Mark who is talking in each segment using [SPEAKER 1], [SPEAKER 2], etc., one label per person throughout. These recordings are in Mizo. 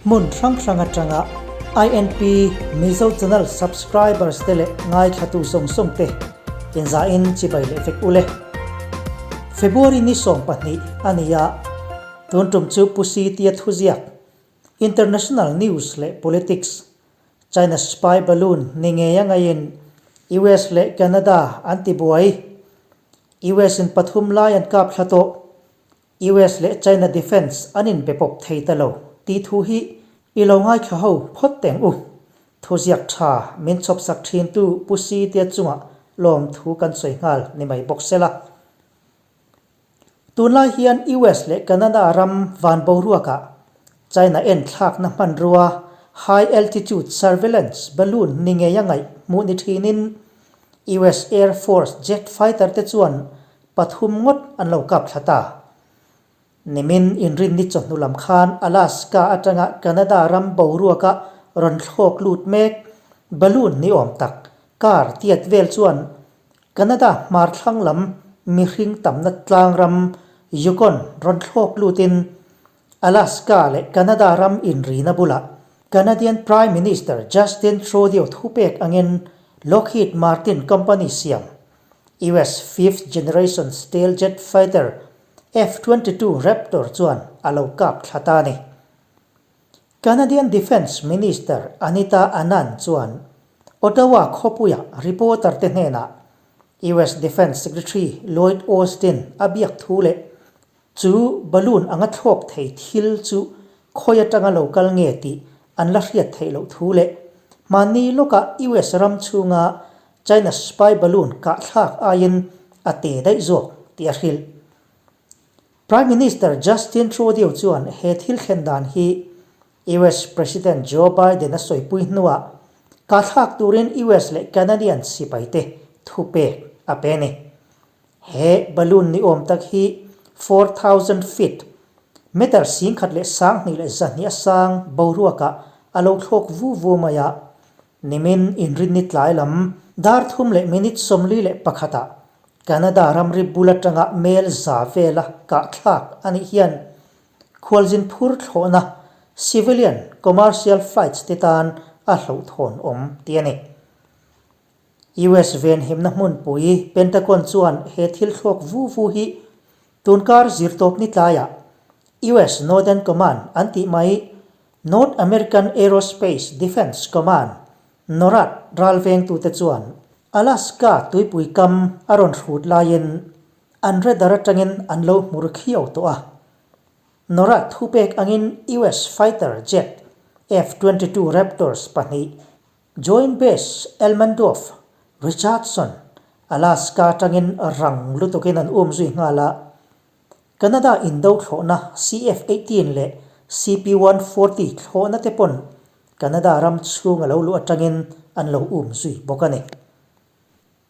[SPEAKER 1] Hmun hrang hrang atanga INP Mizo Channel subscribers te leh ngaithlatu zawng zawng te inzahin chibai leh vek ule. February ni 12 a ni a, tun tum chu Pu Sitia thuziak International News leh Politics, China Spy Balloon ni ngei a ngaiin US leh Canada an tibuai. US in pathum lai an kap thla tawh. US leh China Defence an inbe pawp thei ta lo tih thu hi i lo ngaithla ho phawt teng u. Thuziak tha min chhawp sak thintu Pu Sitia chungah lawmthu kan sawi nghal ni mai bawk sela. Tunlai hian US leh Canada ram van boruakah China en thlakna hmanrua High Altitude Surveillance Balloon ni ngei a ngaih hmuh ni thinin US Air Force jet fighter te chuan pathum ngawt an lo kap thla ta. Nimin inrinni chawhnu lam khan Alaska atanga Canada ram boruaka rawn thlawk lut mek balloon ni awm tak kar tiat vel chuan Canada hmar thlang lam mihring tamna tlang ram Yukon rawn thlawk lutin Alaska leh Canada ram inrina bulah Canadian Prime Minister Justin Trudeau thupek angin Lockheed Martin company siam US fifth generation stealth jet fighter F-22 Raptor chuan a lo kap thla ta a ni. Canadian Defence Minister Anita Anand chuan Ottawa khawpuia reporter te hnenah US Defence Secretary Lloyd Austin a biak thu leh chu balloon anga thlawk thei thil chu khawi atanga lo kal nge tih an la hriat theih loh thu leh hmanni lawkah US ram chhunga China spy balloon kahthlak aiin a te daih zawk tih a hrilh. Prime Minister Justin Trudeau chuan he thil thlen dan hi US President Joe Biden a sawipui hnuah kahthlak turin US leh Canadian sipaite thupek a pe a ni. He balloon ni awm tak hi 4,000 feet, meter 12,200 a sang boruakah a lo thlawk vu vu mai a, nimin inrinni tlai lam dar thum leh minute 41 ah Canada ramri bul atanga mel za vela kahthlak a nih hian khualzin phur thlawhna civilian commercial flights te tan a hlauhthawn awm tih a ni. US venhimna hmunpui Pentagon chuan he thil thlawk vu vu hi tunkar zirtawpni tlaiah US Northern Command an tih mai North American Aerospace Defense Command, NORAD, ralvengtute chuan Alaska tuipui kam a rawn hrut laiin an radar atangin an lo hmur khiau tawh a. NORAD thupek angin US fighter jet F-22 Raptors pahnih Joint Base Elmendorf, Richardson, Alaska atangin rang lutukin an um zui nghal a. Canada indo thlawhna CF-18 leh CP-140 thlawhna te pawn Canada ram chhung a lo luh atangin an lo um zui bawk a ni.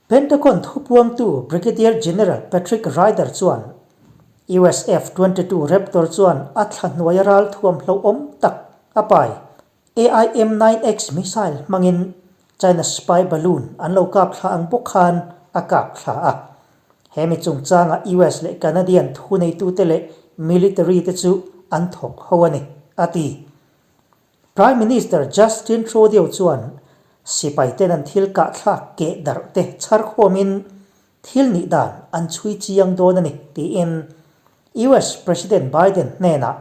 [SPEAKER 1] Pentagon thupuangtu Brigadier General Patrick Ryder chuan US F-22 Raptor chuan a thla hnuaia ral thuam hlauhawm tak a pai AIM-9X missile hmangin China spy balloon an lo kap thla ang bawk khan a kap thla a. He mi chungchanga US leh Canadian thuneitute leh military te chu an thawk ho a ni, a ti. Prime Minister Justin Trudeau chuan sipaiten an thil kahthlak keh darh te chhar khawmin thil nih dan an chhui chiang dawn a ni tiin US President Biden hnenah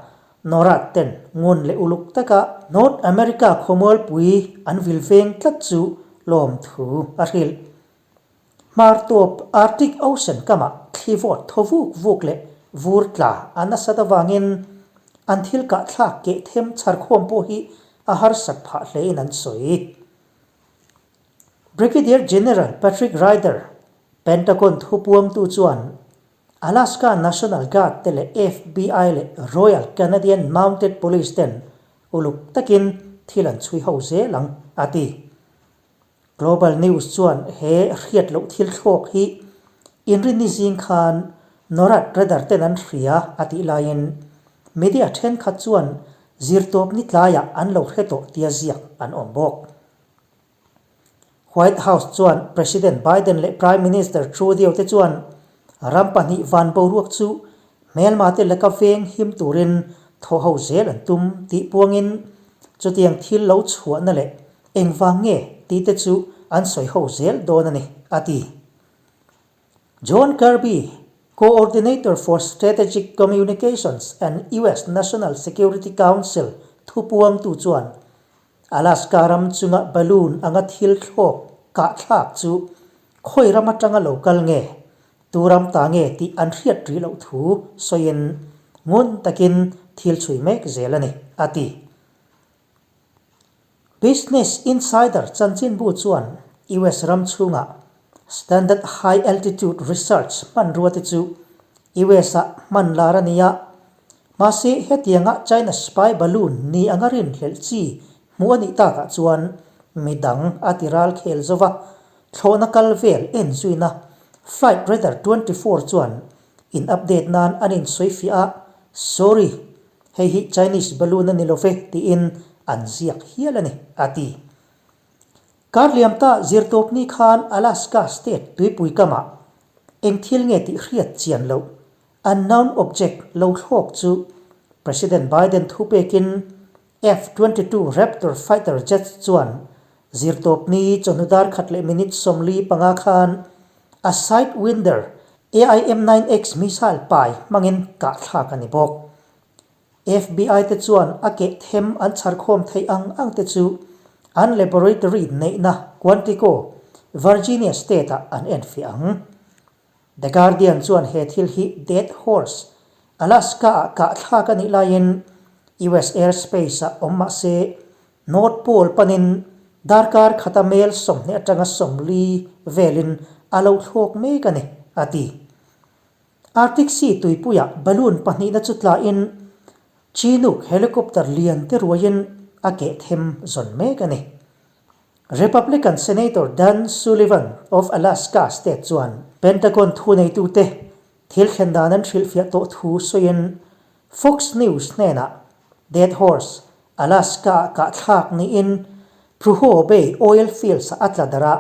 [SPEAKER 1] NORAD ten ngun leh uluk taka North America khawmualpui an vil veng tlat chu lawmthu a hrilh. Hmar tawp Arctic Ocean kamah thli vawt thaw vuk vuk leh vur tla a nasat avangin an thil kahthlak keh them chhar khawm pawh hi a harsat phah hlein an sawi. Brigadier General Patrick Ryder, Pentagon thupuangtu chuan Alaska National Guard te leh FBI leh Royal Canadian Mounted Police ten uluk takin thil an chhui ho zel ang, a ti. Global News chuan he hriat loh thil thlawk hi Inrinni zing khan NORAD radar ten an hria a tih laiin media thenkhat chuan zirtawpni tlaiah an lo hre tawh tia ziak an awm bawk. White House chuan President Biden leh Prime Minister Trudeau te chuan ram pahnih van boruak chu hmelma te laka veng him turin thawhho zel an tum tih puangin. Chutiang thil lo chhuahna leh engvang nge tih te chu an sawi ho zel dawn a ni, a ti. John Kirby, Coordinator for Strategic Communications and US National Security Council thupuangtu chuan Alaska ram chunga balloon anga thil thlawk kahthlak chu khawi ram atanga lo kal nge, tu ram ta nge tih an hriat rih loh thu sawiin ngun takin thil chhui mek zel a ni, a ti. Business Insider chanchinbu chuan US ram chhungah Standard High Altitude Research hmanrua te chu US-ah hman lar a ni a, mahse hetianga China spy balloon ni anga rinhlelh chi hmuh a nih takah chuan midang a ti ral khel zo va, thlawhna kal vel en zuina Flight Radar 24 chuan in update nan an insawifiah a, Sorry, hei hi Chinese balloon a ni lo ve tiin an ziak hial a ni, a ti. Karliamta zirtawpni khan Alaska state tuipui kamah eng thil nge tih hriat chian loh unknown object lo thlawk chu President Biden thupekin F-22 Raptor fighter jets chuan zirtawpni chawhnu dar khat leh minute 45 khan a Sidewinder AIM-9X missile pai hmangin kahthlak a ni bawk. FBI te chuan a keh them an chhar khawm theih ang ang te chu an laboratory neihna Quantico, Virginia state ah an enfiah ang. The Guardian chuan he thil hi Dead Horse, Alaska ah kahthlak a nih laiin US airspace ah awm mah se North Pole panin darkar khata mel 20 atanga 40 velin a lo thlawk mek a ni, a ti. Arctic Sea tuipuiah balloon pahnihna chu tlahin Chinook helicopter lian te ruaiin a keh them zawn mek a ni. Republican Senator Dan Sullivan of Alaska state chuan Pentagon thuneitute thil thlen dan an hrilhfiah tawh thu sawiin Fox News hnenah Dead Horse, Alaska-ah kahthlak niin Prudhoe Bay oil fields-ah a tla darh a,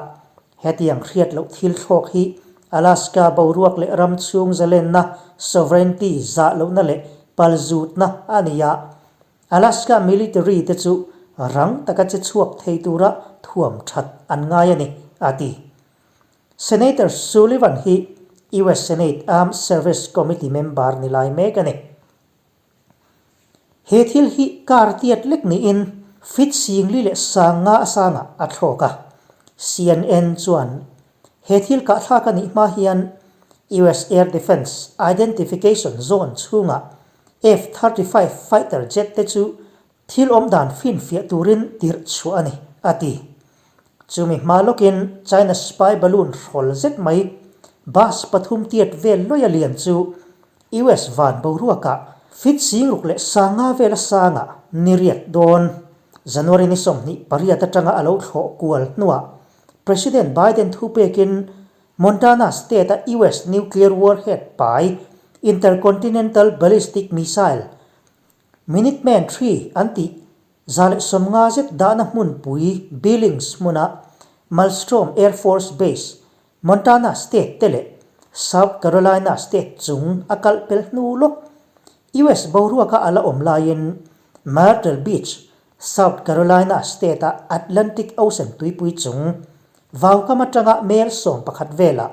[SPEAKER 1] hetiang hriat loh thil thlawk hi Alaska boruak leh ram chhung zalenna, sovereignty, zah lohna leh palzutna a ni a, Alaska military te chu rang taka che chhuak thei tura thuam that an ngai a ni, a ti. Senator Sullivan hi US Senate Armed Service Committee member ni lai mek a ni. He thil hi car tiat lek niin fit singli leh sanga a sangah a thlawk a. CNN chuan he thil kahthlak a nih hma hian US Air Defense Identification Zone chhungah F-35 fighter jet te chu Thil awm dan finfiah turin tirh chhuah a ni, a ti. Chumi hma lawkin China spy balloon hrawl zet mai bus pathum tiat vel lawia lian chu US van boruakah fit singruk leh sanga vela sangah ni riat dawn. January ni 28 atanga a lo thlawh kual hnuah President Biden thupekin Montana state-a US nuclear warhead pai intercontinental ballistic missile Minuteman Three an tih 150 zet dahna hmunpui Billings hmuna Malmstrom Air Force Base, Montana State te leh South Carolina State chung a kalh pel hnu lawk. US boruaka a la awm laiin Myrtle Beach, South Carolina State-a Atlantic Ocean tuipui chung vaukam atanga mel 11 velah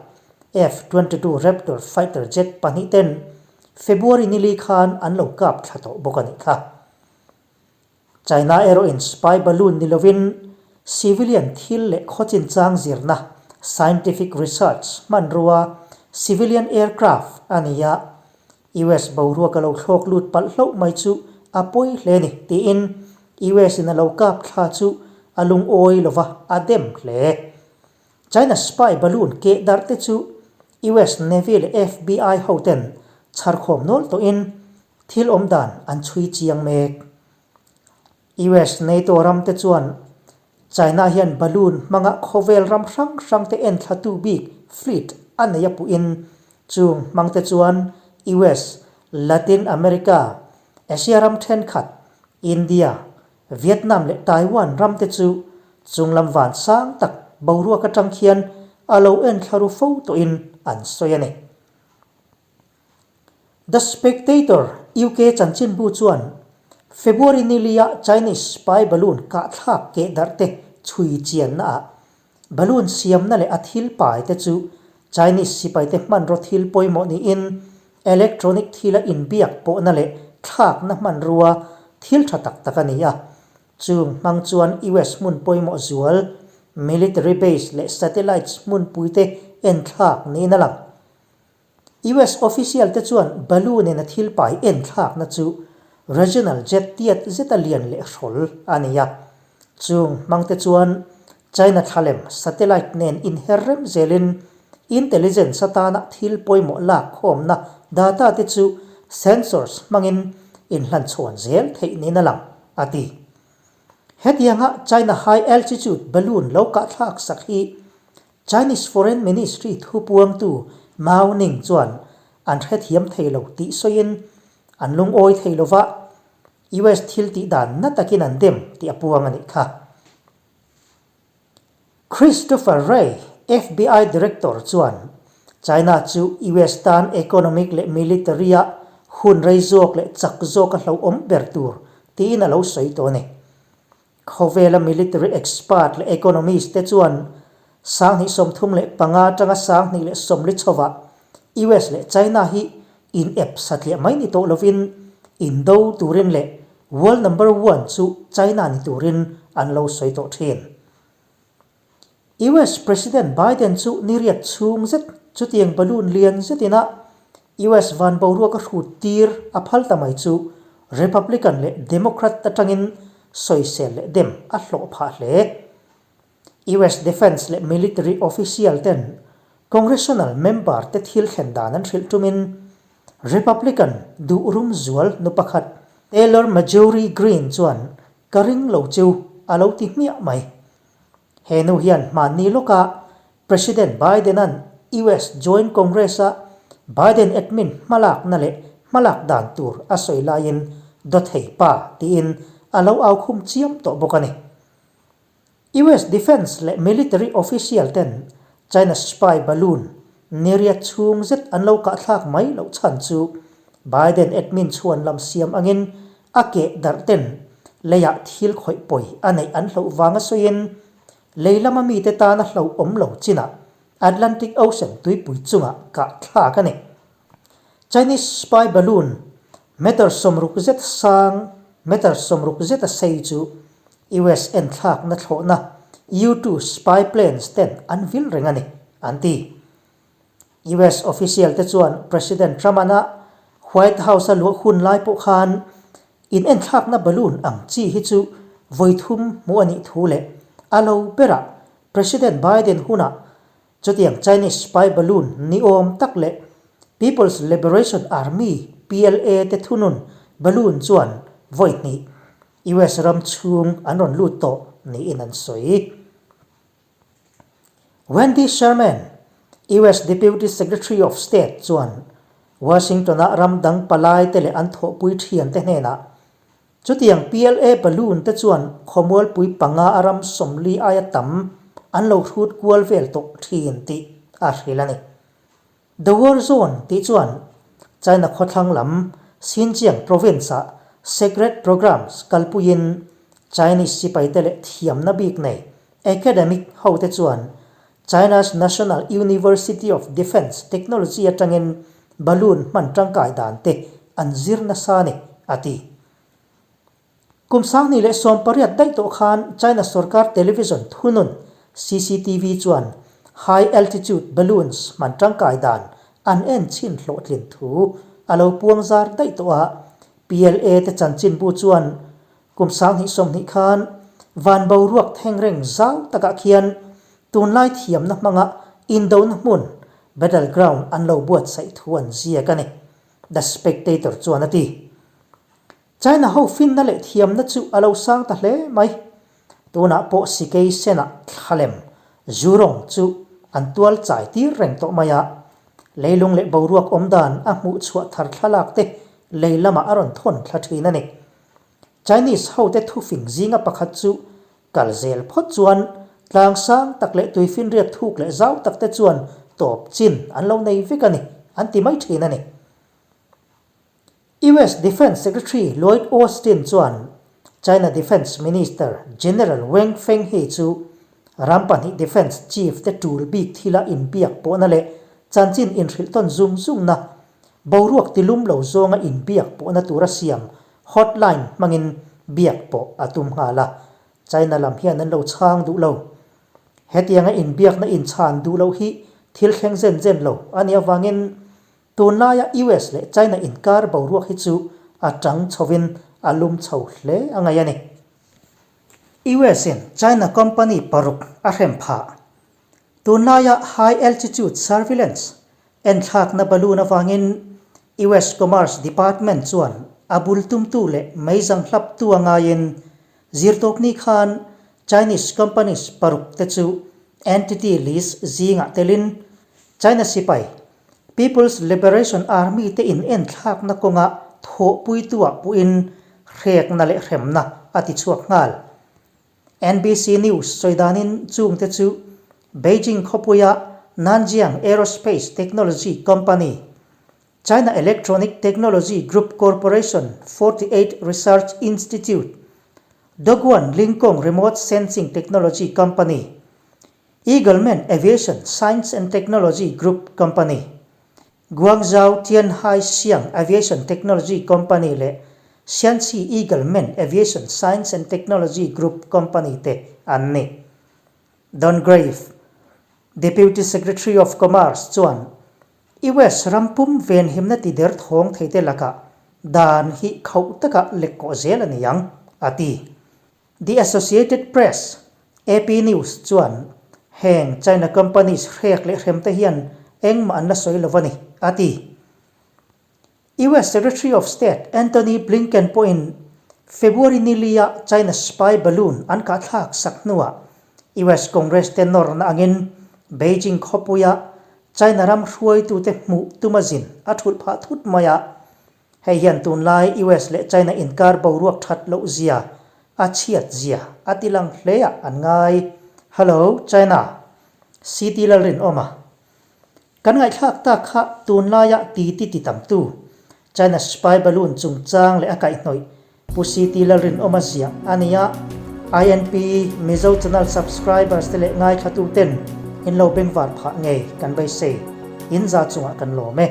[SPEAKER 1] F-22 Raptor fighter jet pahnih ten February nili khan an lo kap thla tawh bawk a nih kha. China erawhin spy balloon ni lovin civilian thil leh khaw chinchang zirna, scientific research, hmanrua civilian aircraft a ni a, US boruak a lo thlawk lut palh hlauh mai chu a pawi hle ni tiin US in a lo kap thla chu a lungawi lova a dem hle. China spy balloon keh darh te chu US Navy leh FBI ho ten chharkhawm nual tawhin thil awm dan an chhui chiang mek. US NATO ram te chuan China hian balloon hmanga khawvel ram hrang hrang te enthlatu bik fleet a nei a puhin chung hmang te chuan US, Latin America, Asia ram thenkhat, India, Vietnam leh Taiwan ram te chu chunglam van sang tak boruak atang khian a lo en thla ru fo tawhin an sawi a ni. The Spectator, UK chanchinbu chuan February ni lia Chinese spy balloon kahthlak keh darh te chhui chianna ah balloon siamna leh a thil pai te chu Chinese sipai te hmanraw thil pawimawh niin electronic thila inbiak pawhna leh thlakna hmanrua thil tha tak tak a ni a. Chung hmang chuan US hmun pawimawh zual military base leh satellites hmunpui te enthlak niin a lang. US official te chuan balloon in a thil pai enthlakna chu regional jet tiat zeta lian leh hrawl a ni a. Chung hmang te chuan China thlalem satellite nen inher rem zelin intelligence atana thil pawimawh lak khawmna data te chu sensors hmangin inhlanchhawn zel theih niin a lang, a ti. Hetianga China high altitude balloon lo kahthlak sak hi Chinese Foreign Ministry thupuangtu Mao Ning chuan an hrethiam thei lo tih sawiin an lungawi thei lova US thil tih dan na takin an dem tih a puang a nih kha. Christopher Wray, FBI Director chuan China chu US tan economic leh military-a hun rei zawk leh chak zawk a hlauhawm ber tur tiin a lo sawi tawh a ni. Khawvela military expert leh economist te chuan 2035 atanga 2040 chhovah US leh China hi in ep satliah mai ni tawh lovin indo turin leh world number one chu China ni turin an lo sawi tawh thin. US President Biden chu niriat chhung zet chutiang balloon lian zetin a US van boruak a hrut tir a phal ta mai chu Republican leh Democrat atangin sawisel leh dem a hlawh phah hle. US Defence leh Military official ten Congressional member te thil thlen dan an hrilh tumin Republican duh rum zual nu pakhat Taylor Marjorie Greene chuan ka ring lo chu a lo ti hmiah mai. He nu hian hmanni lawkah President Biden-a'n US Joint Congress-a Biden admin hmalakna leh hmalak dan tur a sawi laiin dawthei pa tiin a lo au khum chiam tawh bawk a ni. US Defence leh Military official ten China spy balloon niriat chhung zet an lo kahthlak mai loh chhan chu Biden admin chhuan lam siam angin a keh darh ten leiah thil khawih pawi a neih an hloh vanga sawiin lei lama mite tana hlo awm lo chinah Atlantic Ocean tuipui chungah kahthlak a ni. Chinese spy balloon meter 60 zet sang meter 60 zeta sei chu US enthlakna thlawhna U-2 spy planes ten an vil reng a ni, an ti. US official te chuan President Trump-an a White House-a luah hun lai pawh khan in enthlakna balloon ang chi hi chu vawi thum hmuh a nih thu leh a lo berah President Biden hunah chutiang Chinese spy balloon ni awm tak leh People's Liberation Army, PLA, te thunun balloon chuan vawi hnih US ram chhung an rawn lut tawh niin an sawi. Wendy Sherman, US Deputy Secretary of State chuan Washington-a ram dang palai te leh an thawhpui thian te hnenah chutiang PLA balloon te chuan khawmualpui panga a ram 40 aia tam an lo hrut kual vel tawh thin tih a hrilh a ni. The War Zone tih chuan China khawthlang lam Xinjiang province-ah secret programs kalpuiin Chinese sipaite leh thiamna bik nei academic hote chuan China's National University of Defence Technology atangin balloon hman tangkai dan te an zir nasa a ni, a ti. Kum 2018 daih tawh khan China sorkar television thunun CCTV chuan high altitude balloons hman tangkai dan an en chhin hlawhtlin thu a lo puang zar daih tawh a, PLA te chanchinbu chuan kum 2020 khan van boruak thengreng zau takah khian tunlai thiamna hmanga indona hmun battleground an lo buatsaih thu an ziak a ni, The Spectator chuan a ti. China ho finna leh thiamna chu a lo sang ta hle mai. Tunah pawh sikei senah thlalem Zhurong chu an tual chai tir reng tawh mai a. Leilung leh boruak awm dan a hmuh chhuah thar thlalak te lei lamah a rawn thawn thla thin a ni. Chinese ho te thufing zinga pakhat chu kal zel phawt chuan tlang sang tak leh tuifinriat thuk leh zau tak te chuan tawp chin an lo nei vek a ni an ti mai thin a ni. US Defence Secretary Lloyd Austin chuan China Defence Minister General Wang Fenghe chu ram pahnih Defence Chief te tul bik thila inbiak pawhna leh chanchin inhrilh tawn zung zungna boruak tilum lo zawnga inbiak pawhna tura siam hotline hmangin biak pawh a tum nghal a, China lam hian an lo chhang duh lo. Hetianga inbiakna inchhan duh loh hi thil thleng zen zen lo a nih avangin Tunlaia US leh China inkar boruak hi chu a tang chhovin a lum chho hle a ngaih a ni. US in China company paruk a hrem phah. Tunlaia high altitude surveillance enthlakna balloon avangin US Commerce Department chuan a bul tumtu leh meizang hlaptu a ngaiin zirtawpni khan Chinese companies paruk te chu entity list zingah telin China sipai People's Liberation Army te in enthlakna kawnga thawhpuituah puhin hrekna leh hremna a ti chhuak nghal. NBC News sawi danin chungte chu Beijing khawpuia Nanjiang Aerospace Technology Company, China Electronic Technology Group Corporation 48 Research Institute, Dongguan Lingkong Remote Sensing Technology Company, Eagleman Aviation Science and Technology Group Company, Guangzhou Tianhai Xiang Aviation Technology Company leh Shanxi Eagleman Aviation Science and Technology Group Company te an ni. Don Grave, Deputy Secretary of Commerce chuan US ram pum venhimna ti der thawng theite lakah dan hi khauh taka lekkawh zel a ni ang, a ti. The Associated Press, AP News, chuan heng China companies hrek leh hrem te hian engmah an la sawi lo a ni, a ti. US Secretary of State Antony Blinken pawhin February ni lia China spy balloon an kahthlak sak hnuah US Congress te nawrna angin Beijing khawpuia China ram hruaitute hmuh tuma zin a thulh phah thut mai a. Hei hian tunlai US leh China inkar boruak that loh zia, a chhiat zia a ti lang hle ah an ngai. Hello China, CT Lalrinawma. Kan ngaihthlak tak kha tunlaia ti ti ti tamtu China spy balloon chungchang leh a kaihhnawih Pu CT Lalrinawma ziah a ni a, INP Mizo channel subscribers te leh ngaithlatuten in lo bengvar phah ngei kan beisei. In za chungah kan lawm e.